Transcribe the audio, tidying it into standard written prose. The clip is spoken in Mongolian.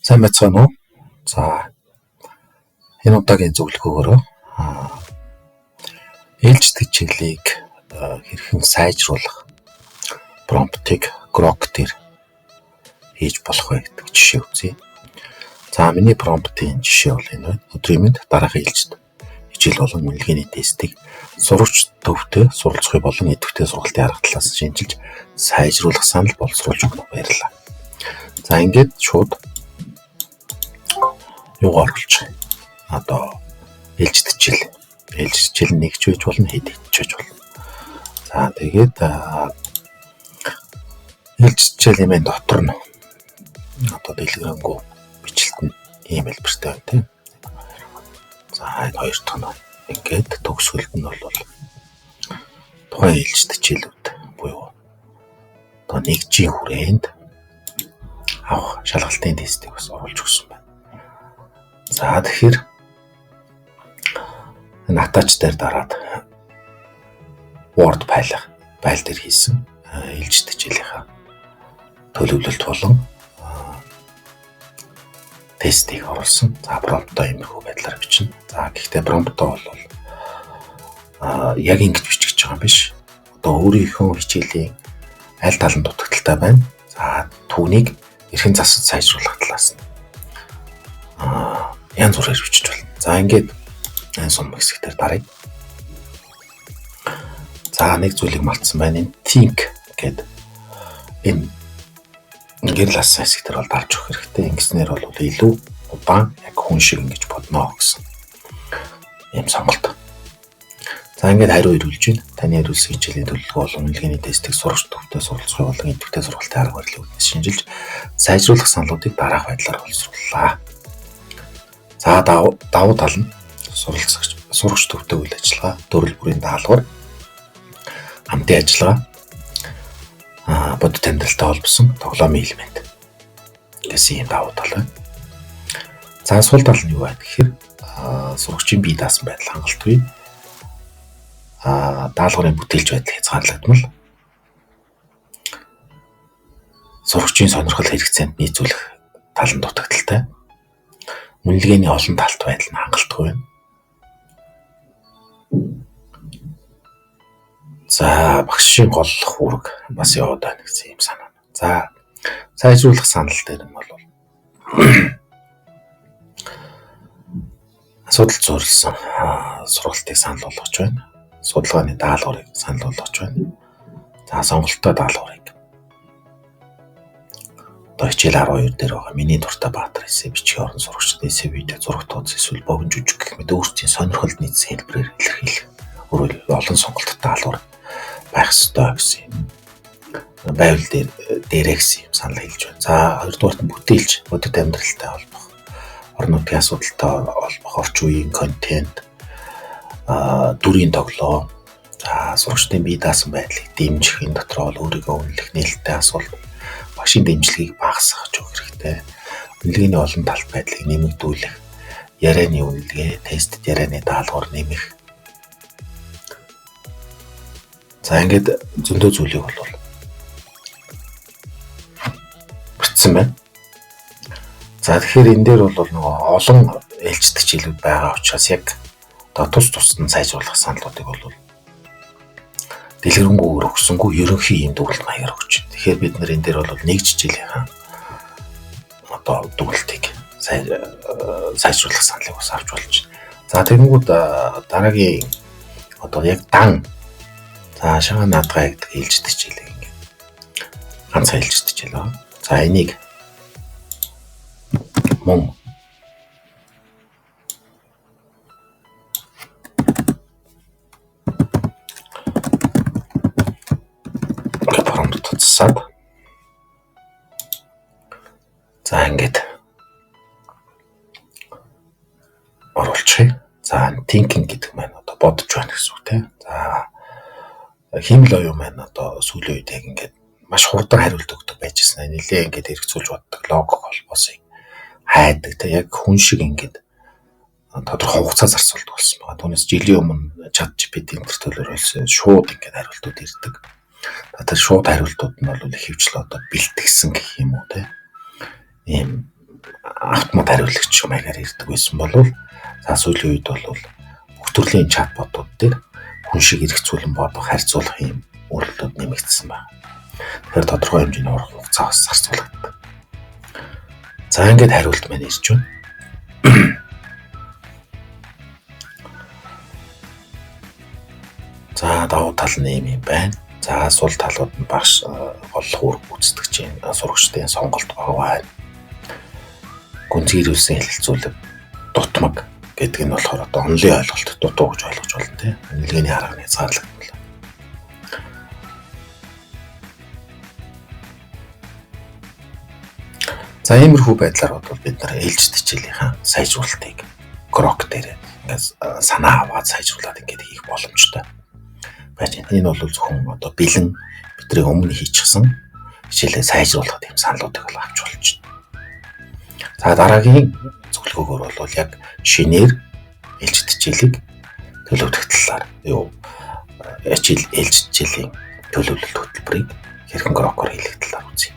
Сайн байцгаана уу? За, энэ удаагийн зөвлөгөөгөөрөө ээлжит хичээлийг хэрхэн сайжруулах промптыг Grok дээр хийж болох вэ гэдэг жишээ үзье. За, миний промптын жишээ бол энэ байна. Өдрийн мэнд, дараагийн ээлжит хичээл болон үнэлгээний тестийг сурагч төвтэй суралцахыг болон идэвхтэй сургалтын арга талаас шинжилж сайжруулах санал боловсруулж өгнө. Баярлалаа. За, ингээд шууд юугаар оруулж байгаа. Одоо ээлжит хичээл. Ээлжит хичээл нэгж байж болно, хэд хэдч байж болно. За, тэгээд ээлжит хичээл юм дотор нь одоо дэлгэрэнгүй бичлэлт нь ийм хэлбэртэй байна, тийм. За, энэ хоёр дахь нь ингээд төгсгөлд нь бол тухайн ээлжит хичээлүүд буюу одоо нэгжийн хүрээнд авах шалгалтын тестийг бас оруулж өгсөн байна. За, тэгэхээр энэ attach дээр дараад Word файл дээр хийсэн ээлжит хичээлийнхаа төлөвлөлт болон тестийг оруулсан. За, промптоо иймэрхүү байдлаар бичнэ. За, гэхдээ промптоо бол яг ингэж бичих гэж байгаа юм биш. Одоо өөрийнхөө хичээлийн аль тал нь дутагдалтай байна. За, түүнийг эрхэн засаж сайжруулах талаас нь янз бүрээр бичиж болно. За, ингээд энэ сум хэсэг дээр даръя. За, нэг зүйлийг мартсан байна. Энэ think гэдэг энэ гэрэл ассан хэсэг дээр бол дарж өгөх хэрэгтэй. Ингэснээр бол илүү удаан яг хүн шиг ингэж бодно гэсэн ийм сонголт. За, ингээд хариу ирүүлж байна. Таны хариулсан хичээлийн төлөвлөгөө болон үнэлгээний тестийг сурагч төвтэй суралцахыг болон идэвхтэй сургалтын арга барилыг үүднээс шинжилж сайжруулах саналуудыг дараах байдлаар боловсрууллаа. За, давуу тал нь суралцагч сурагч төвтэй үйл ажиллагаа, төрөл бүрийн даалгавар, хамтын ажиллагаа, бодит амьдралтай холбосон тоглоомын элемент гэсэн ийм давуу тал байна. За, сул тал нь юу вэ гэхээр сурагчийн бие даасан байдал хангалтгүй, даалгаврын бүтээлч байдал хязгаарлагдмал, сурагчийн сонирхол хэрэгцээнд нийцүүлэх тал нь дутагдалтай, үнэлгээний олон талт байдал нь хангалтгүй байна. За, багшийн голлох үүрэг бас яваад байна гэсэн юм санаа. За, сайжруулах санал дээр нь бол асуудал зүйрлсэн сургалтыг санал болгож байна. Судалгааны даалгаврыг санал болгож байна. За, сонголттой даалгаврыг одоо хичээл 12 дээр байгаа миний дуртай баатар эссе бичгийн орон сурагчид эссе видео зураг тооц эсвэл богино жүжиг гэх мэт өөрсдийн сонирхолд нийцсэн хэлбэрээр илэрхийлэх, өөрөөр олон сонголттой даалгавар байх ёстой гэсэн юм байвал дээр дээрээ гэсэн юм санал хэлж байна. За, хоёрдугаарт нь бүтээлч бодит амьдралтай холбох, орон нутгийн асуудалтай холбох орчин үеийн контент, дүрийн тоглоом, за, сурагчдын бие даасан байдлыг дэмжих, энэ дотор бол өөрийгөө үнэлэх, нээлттэй асуулт, багшийн дэмжлэгийг багасгах өгөх хэрэгтэй. Үнэлгээний олон талт байдлыг нэмэгдүүлэх, ярианы үнэлгээ, тестэд ярианы даалгавар нэмэх. За, ингээд зөндөө зүйлийг бол бичсэн байна. За, тэгэхээр энэ дээр бол нөгөө олон ээлжит хичээлүүд байгаа учраас яг одоо тус тусад нь сайжруулах саналуудыг бол дэлгэрэнгүй өгсөнгүү ерөнхий ийм дүгнэлт маягаар өгч байна. Тэгэхээр бид нар энэ дээр бол нэг хичээлийнхаа одоо дүгнэлтийг сайжруулах саналыг бас авч болж байна. За, тэгэнгүүт дараагийн одоо яг дан за шагаа наадгаа гэдэг ээлжит хичээлийг ингээд ганцхан ээлжит хичээл байна. За, энийг мөн промпт засаад, за, ингээд оруулчихъя. За, thinking гэдэг маань одоо бодож байна гэсэн үг, тийм. За, хиймэл оюун маань одоо сүүлийн үед яг ингээд маш хурдан хариулт өгдөг байж гисэн. Нилээ ингээд хэрэгцүүлж боддог, логик холбоосыг хайдаг, тийм, яг хүн шиг ингээд тодорхой хугацаа зарцуулдаг болсон байгаа. Түүнээс жилийн өмнө ChatGPT энэ төр төлөөр болсон шууд ингээд хариултууд ирдэг. Тэр шууд хариултууд нь бол ихэвчлэн одоо бэлтгэсэн гэх юм уу, тийм, ийм автомат хариулагч маягаар ирдэг байсан бол за сүүлийн үед бол бүх төрлийн чатботууд дээр хүн шиг эргэцүүлэн бодох, харьцуулах юм үйлдэлүүд нэмэгдсэн байна. Тэгэхээр тодорхой хэмжээний урах хугацаа бас зарцуулагддаг. За ингээд хариулт маань ирж байна. За давуу тал нь ийм юм байна. За сул талууд нь багш голлох үүрэг гүйцэтгэгчийн сурагчдын сонголт байгаа. Гүнзгийрүүлсэн хэлэлцүүлэг дутмаг гэдэг нь болохоор одоо онлын ойлголт дутуу гэж ойлгож байна тийм. Үнэлгээний арга нь хязгаарлагдана. За иймэрхүү байдлаар бол бид нар ээлжит хичээлийнхаа сайжруулалтыг Grok дээр ингээд санаа аваад сайжруулад ингээд хийх боломжтой байж байна. Энэ бол зөвхөн одоо бэлэн бидний өмнө хийчихсэн хичээлээ сайжруулах тийм саналуудыг бол авч болж байна. За дараагийн зөвлөгөөгөөр бол яг шинээр ээлжит хичээлийг төлөвлөх талаар ээлжит хичээлийн төлөвлөлт хөтөлбөрийг хэрхэн Grok-оор хийх талаар үзье.